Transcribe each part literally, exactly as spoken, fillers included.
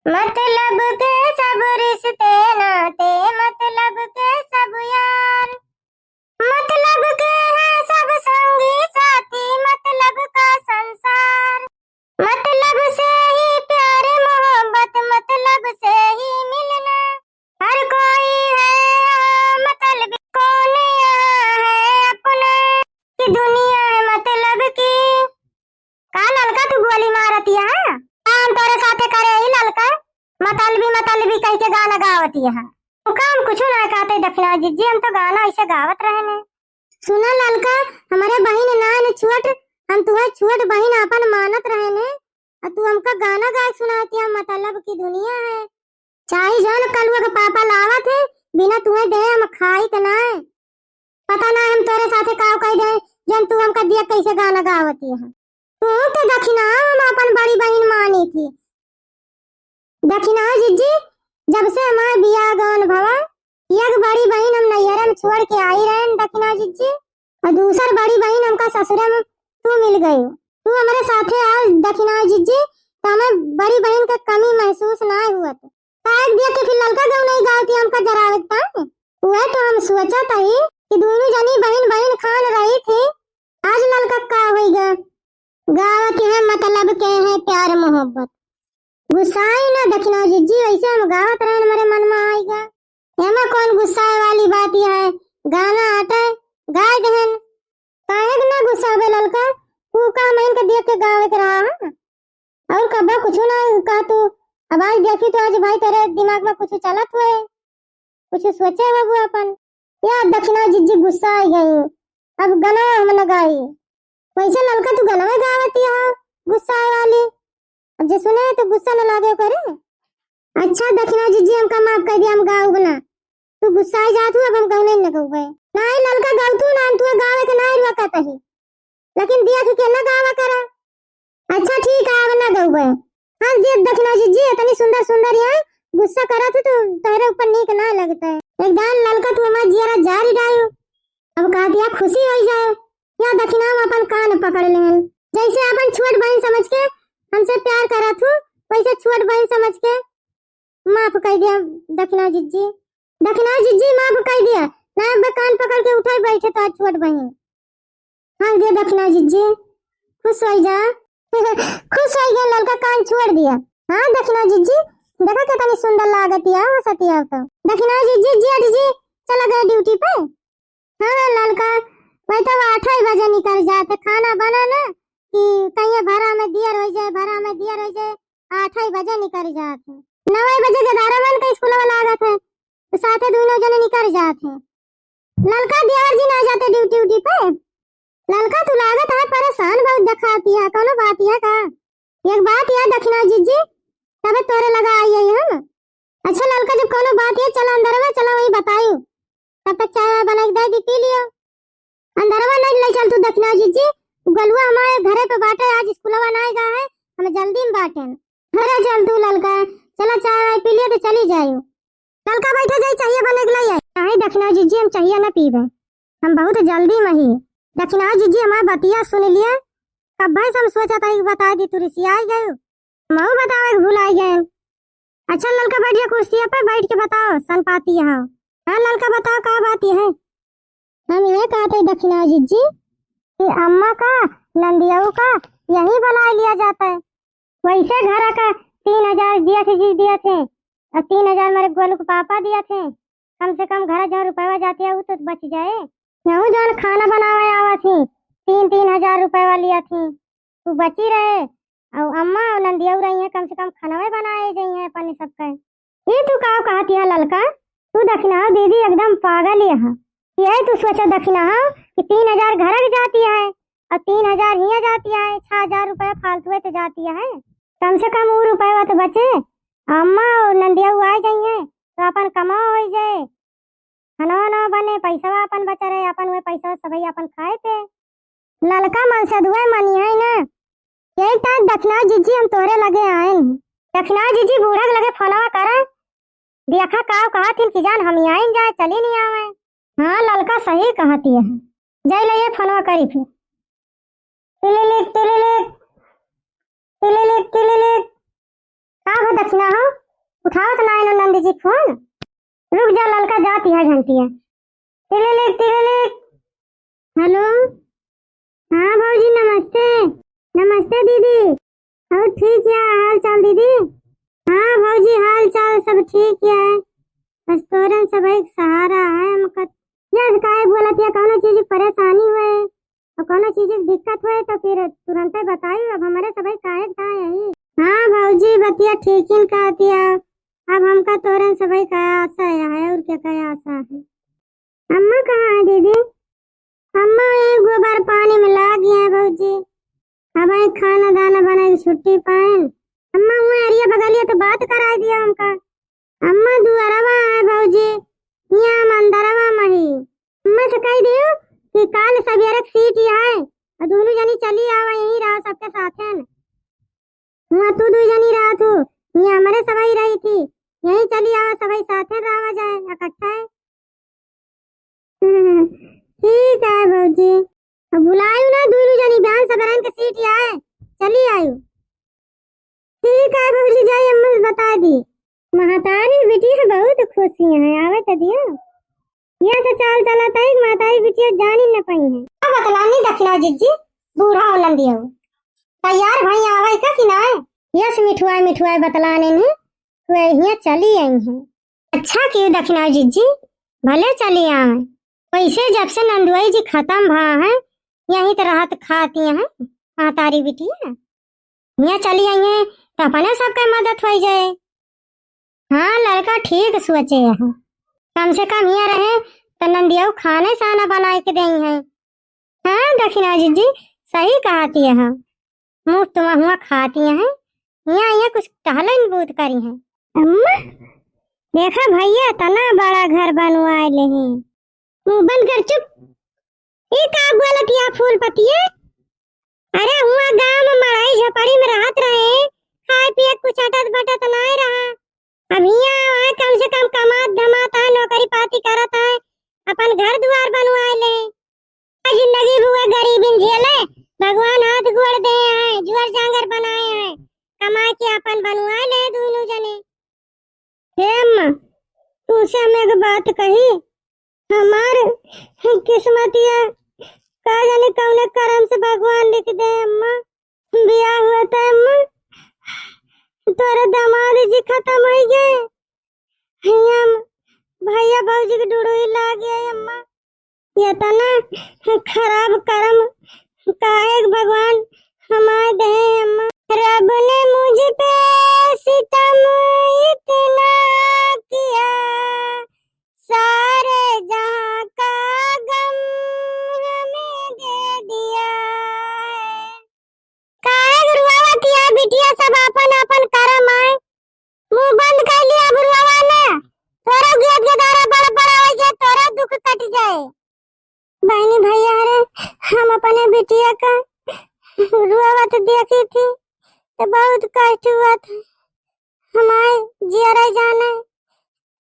मतलब के सब रिश्ते नाते, मतलब के सब यार, मतलब के है सब संगी साथी, मतलब का संसार। मतलब से ही प्यार मोहब्बत, मतलब से ही मिलना। हर कोई है यहाँ मतलबी, कौन यहाँ है अपना, कि दुनिया है मतलब की। का ललका तू गोली मारतिया है? काम तोरे साथे करे ही ललका, मतलबी मतलबी कह के गाना गावतिया है। तू काम कुछ ना कहते दखिना जिज्जी, हम तो गाना ऐसे गावत रहने। सुना ललका, हमरे बहिन नान छोट, हम तुहे छोट बहिन आपन मानत रहने, अ तू हमका गाना गाय सुनावतिया, मतलब की दुनिया है। चाहे जौन कलुआ के पापा लावत है, बिना तुहे दे हम खाई त नाय। पता ना हम तोरे साथे काव कह दे, जौन तू हमका दिया कैसे गाना गावतिया है। तू तो दखिना हम अपन बड़ी बहिन मानी थी। दखिना जिज्जी, जब से हमार बियाह गौन भवा, एक बड़ी बहिन हम नैहरे में छोड़ के आई रहन दखिना जिज्जी, और दूसर बड़ी बहिन हमका ससुरे में तू मिल गई। तू हमरे साथे आज दखिना जिज्जी, तो हमें बड़ी बहिन का कमी महसूस ना हुआ। तो काहे दिया के फिर ललका गौ नहीं गावती हमका जरावे के ताई? वह तो हम सोचा था ही कि दोनों जनी बहिन बहिन खान रही थी, आज ललका का होइगा? गावत है मतलब के है प्यार मोहब्बत। गुस्साई ना दखिना जिज्जी, वैसे हम गावत रहन, हमरे मन में आइगा। एमा कौन गुस्साए वाली बात है? गाना आटे, गाय देहन। काहे के ना गुस्साबे ललका? तू का हमइन के देख के गावे के रहा है? और कबो कुछ ना कहा तू। अब आज देखी तो आज भाई तेरे दिमाग में कुछ चलत हुए। कुछ सोचे बाबू अपन। या दखिना जिज्जी गुस्सा आ गई, अब गनवा हम न गाई। वैसे ललका तू गनवा गावती हो, गुस्सा आए वाली। अब जे सुने तो गुस्सा न लागे करे। अच्छा दखिना जिज्जी हमका माफ कर दिया, हम गाउब ना। तू गुस्सा आ जात हूँ, अब हम गौने न गौबे। नाई ललका गौतू ना, तू गावे के नाई रुआ कहता ही। लेकिन दिया के केला गावा करा। अच्छा ठीक है, अब ना गौबे। हंस दिया दखिना जिज्जी, इतनी सुंदर सुंदर यहाँ गुस्सा करत है तो तोहरे ऊपर नीक ना लगता है। एकदम ललका तू हमार जियरा जारी डायो। अब कहा दिया खुशी हो जाए। या दखिना हम अपन कान पकड़ लेहन। जैसे अपन छोट बहन समझ के हमसे प्यार करत हूँ, वैसे छोट बहन समझ के माफ कर दिया दखिना जिज्जी। दखिना जिज्जी माफ कर दिया। ना अब कान पकड़ के उठाई बैठे तो छोट बहन। हंस दिया दखिना जिज्जी, खुश हो जा। खुश हो गया, ललका कान छोड़ दिया। हाँ दखिना जिज्जी, देखा कितनी सुंदर लागत है, हंसती है तो। दखिना जिज्जी, जेठ जी चला गए ड्यूटी पे। हाँ ललका, वही तो आठ ही बजे निकल जाते, खाना बनाना कि कहीं भरा में दियर हो जाए, भरा में दियर हो जाए, आठ ही बजे निकल जाते। नौ बजे के दारा मन का स्कूल वाला लागत है, तो साथे दोनों जने निकल जाते। ललका देवर जी ना जाते ड्यूटी उटी पे। ललका तू लागत है परेशान बहुत दिखाती है, कौनो बात है का? एक बात है दखिना जिज्जी, तबे तोरे लगा आई है हम। अच्छा ललका जब कौनो बात है चला अंदर में, चला वही बताई, तब तक चाय वाय बना के दे दी, पी लियो। अंदरवा नहीं ले चल तू दखिना जिज्जी, गलुआ हमारे घरे पे बाटे, आज स्कूलवा ना गा है, हमें जल्दी में बाटे। अरे चल तू ललका, चला चाय वाय पी लियो तो चली जायो। ललका बैठा जाई, चाहिए बने के लिए आई। नहीं दखिना जिज्जी, हम चाहिए ना पीबे, हम बहुत जल्दी में ही। दखिना जिज्जी हमार बतिया सुन लिया, कब भाई से हम सोचा था कि बता दी, तू रिसियाई गयो, मऊ बतावे के भुलाई गए। अच्छा ललका बैठ जा कुर्सिया पे, बैठ के बताओ सन पाती है। हाँ ललका बताओ का बात है? हम ये कहते दखिना जिज्जी कि अम्मा का, नंदियाऊ का यही बुला लिया जाता है। वैसे घर का तीन हजार दिया थे जी, दिया थे, और तीन हजार मेरे गोलू के पापा दिया थे। कम से कम घर जहाँ रुपया जाती है वो तो बच जाए। यहू जौन खाना बनावे आवा थी, तीन तीन हजार रुपया लिया थी, वो बची रहे। और अम्मा और नंदियाऊ रही हैं, कम से कम खाना बनाए जाई हैं अपने सबके। ये तू का कहती है ललका? तू दखिना दीदी एकदम पागल है। यही तू सोचो दखिना कि तीन हजार घर के जाती है और तीन हजार हियाँ जाती है, छह हजार रुपया फालतू है तो जाती है। कम से कम वो रुपया तो बचे, अम्मा और नंदियाऊ आ जाई हैं तो अपन कमाओ हो जाए, खाना वाना बने, पैसा अपन बचा रहे, अपन वह पैसा सब अपन खाए पे। ललका मन से दुआ मनी है ना। यही टाइम दखिना जिज्जी हम तोहरे लगे आए हैं। दखिना जिज्जी बूढ़ा के लगे फोनवा करे, देखा का कहा थिन कि जान हम आइन जाए, चली नहीं आवे। हाँ ललका सही कहती है, जाई ले ये फोनवा करी फिर। टिलिलिक, टिलिलिक, टिलिलिक, टिलिलिक। का हो दखिना हो, उठावत नाहीं ननद जी फोन। रुक जा ललका, जाती है घंटिया। तिलिलिक, तिलिलिक। हेलो, हाँ भौजी नमस्ते। नमस्ते दीदी। और ठीक है हाल चाल दीदी? हाँ भौजी, हाल चाल सब ठीक है। बस तोरन सबई क सहारा है हमका। यस, काहे बोलत है, कौनो चीज की परेशानी हुए और कौनो चीज की दिक्कत हुए तो फिर तुरंते बताई। अब हमरे सबई काहे का यही। हाँ भौजी, बतिया ठीक ही कहती है। अब हमका तोरन सबई का आशा है, और क्या का आशा है। अम्मा कहाँ है दीदी? अम्मा ये गोबर पानी में लाग गया है भौजी। अब आई खाना दाना बनाए के छुट्टी पाएन। अम्मा हुआ अरिया बगलिया तो बात कराई दिया हमका। अम्मा दुआरवा है भौजी, यहाँ मंदरवा मही। अम्मा से कह दियो कि काल सवेरे क सीट है और दोनों जनी चली आवा, यहीं रहा सबके साथे न। हुआ तू दुई जनी रहत हो, यहाँ हमरे सबई रही थी, यहीं चली आवा, सबई साथे रहा जाए, इकट्ठा है। ठीक है भौजी, अब बुलायु ना, दुनू जनी बिहान सबेरन के सीट आए, चली आयु। ठीक है भौजी, जाई अम्मा से बता दी। महतारी बिटिया बहुत खुशी है, आवे तो दियो। यस चाल चलत है, महतारी बिटिया जानी न पाई है। अब बतलानी दखिना जिज्जी, बूढ़ा हो नंदिया हो। तैयार भई आवे का कि ना? यस मिठुआ मिठुआ बतलाने ने, वह यहाँ चली आई है। अच्छा कियो दखिना जिज्जी, भले चली आवे। वैसे जब से नंदुआई जी खतम भा है, यहीं त रहत खाती हैं महतारी बिटिया। यहाँ चली आई हैं त अपने सबके मदद होइ जाए। हाँ ललका ठीक सोचे है, कम से कम यहाँ रहे त नंदिया खाने साना बनाए के देई है। हाँ दखिना जिज्जी, सही कहती है, मुफ्त में हुआ खाती हैं, यहाँ यहाँ कुछ टहलन बूत करी हैं। अम्मा, देखा भैया, इतना बड़ा घर बनवाए ले हैं। मुंह बंद कर, चुप। ई का बोलत या फूल पतिया? अरे हुआ गांव में मड़ई झपड़ी में रहत रहे, खाए पिए कुछ अटत बटत नाय रहा। अब हियां आए कम से कम कमात धमात है, नौकरी पाती करत है, अपन घर दुआर बनवाए ले। जिंदगी भुए गरीबिन झेले, भगवान हाथ गोड़ दे हैं, जुअर जांगर बनाए हैं, कमाए के अपन बनवाए ले दोनों जने। हे अम्मा, तुमसे हम एक बात कही, हमार किस्मतिया का जाने कौने करम से भगवान लिख दे अम्मा। बियाह हुआ था अम्मा, तोरे दामाद जी खतम होइ गए, हम भैया भौजी के डुड़ुई लाग गए अम्मा। इतना खराब करम काहे भगवान हमार दे अम्मा। रब ने मुझ पे सितम इतना किया, सारे जहां का गम हमें दे दिया है। काहे गुरुआवा तिया बिटिया सब आपन आपन करम आए। मुंह बंद कर लिया बुढ़वा ने। तोरो गेद गेदारा बड़ बड़ आवे जे तोरो दुख कट जाए। बहनी भैया रे, हम अपने बिटिया का रोवत देखी थी तो बहुत कष्ट हुआ था। हमारे जियरा जाने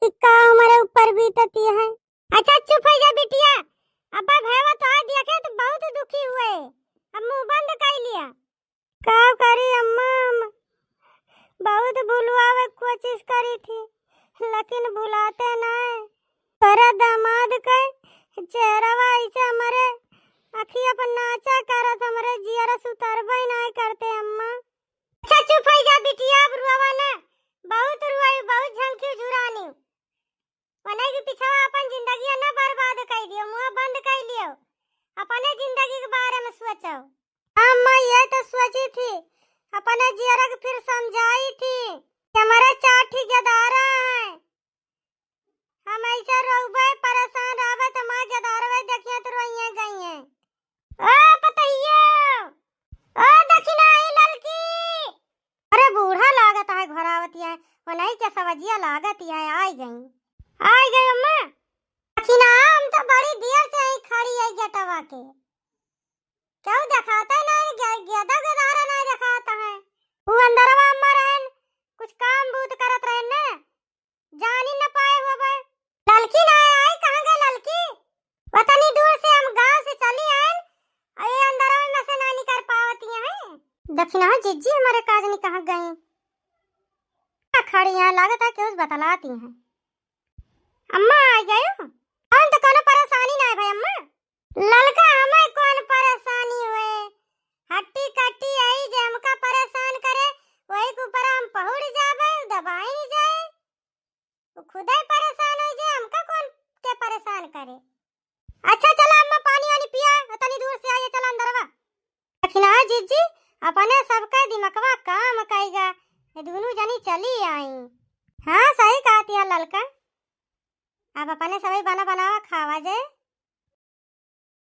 कि का हमारे ऊपर बीतती है। अच्छा चुप हो जा बिटिया, अब्बा भैया तो आज देखे तो बहुत दुखी हुए, अब मुंह बंद कर लिया। का करी अम्मा, हम बहुत भुलवावे कोशिश करी थी, लेकिन भुलाते नाय। तोरा दामाद के चेहरवा ऐसे हमरे अखिया पर नाचा करत, हमरे जियरा से उतरबे नाय करते अम्मा। अच्छा चुप हो जा बिटिया, अब रुआवा ना, बहुत रुआई, बहुत झंकी झुरानी। ओने के पिछवा अपन जिंदगिया ना बर्बाद कई दियो, मुंह बंद कई लियो, अपने जिंदगी के बारे में सोचो। हाँ, मैं ये तो सोची थी, अपने जियरा के फिर समझाई थी कि हमारे चार ठी गदारा हैं, हम ऐसे रोबे परेशान रहबे तो हमारे गदारवे देखिए तो रोइए गई हैं। ओ पतैया, ओ दखिनाई ललकी, अरे बूढ़ा लागत है घरावतिया है, ओनही के सवजिया लागत है, आई गई, आई गई अम्मा। दखिना, हम तो बड़ी देर से यहीं खड़ी है गेटवा के, क्यों देखाता है ना, गे-, गेदा गदारा ना देखाता है। वो अंदरवा अम्मा रहन, कुछ काम बूत करत रहन ना, जानी न पाए होबे। ललकी ना आई, कहाँ गए ललकी? पता नहीं, दूर से हम गांव से चली आए, और ये अंदरवा में से ना निकर पावती हैं। दखिना जिज्जी हमारे काजनी कहाँ गई? खड़ी हैं, लागत है केहू से बतलाती हैं। अम्मा, आ गयो? हम तो कोनो परेशानी ना है भाई अम्मा। ललका, हमें कौन परेशानी हुए? हट्टी कट्टी आई जे हमका परेशान करे, वही के ऊपर हम पहुड़ जाबे, दबाई नहीं जाए। वो खुदे परेशान हो जाए, हमका कौन के परेशान करे? अच्छा चला अम्मा, पानी वानी पिया, तनी दूर से आइए, चला अंदरवा। लेकिन हाँ जीजी, अपने सबके दिमकवा काम कइगा, ये दुनू जनी चली आई। हाँ सही कहती है ललका, अब अपने सबई बना बनावा खावा जे,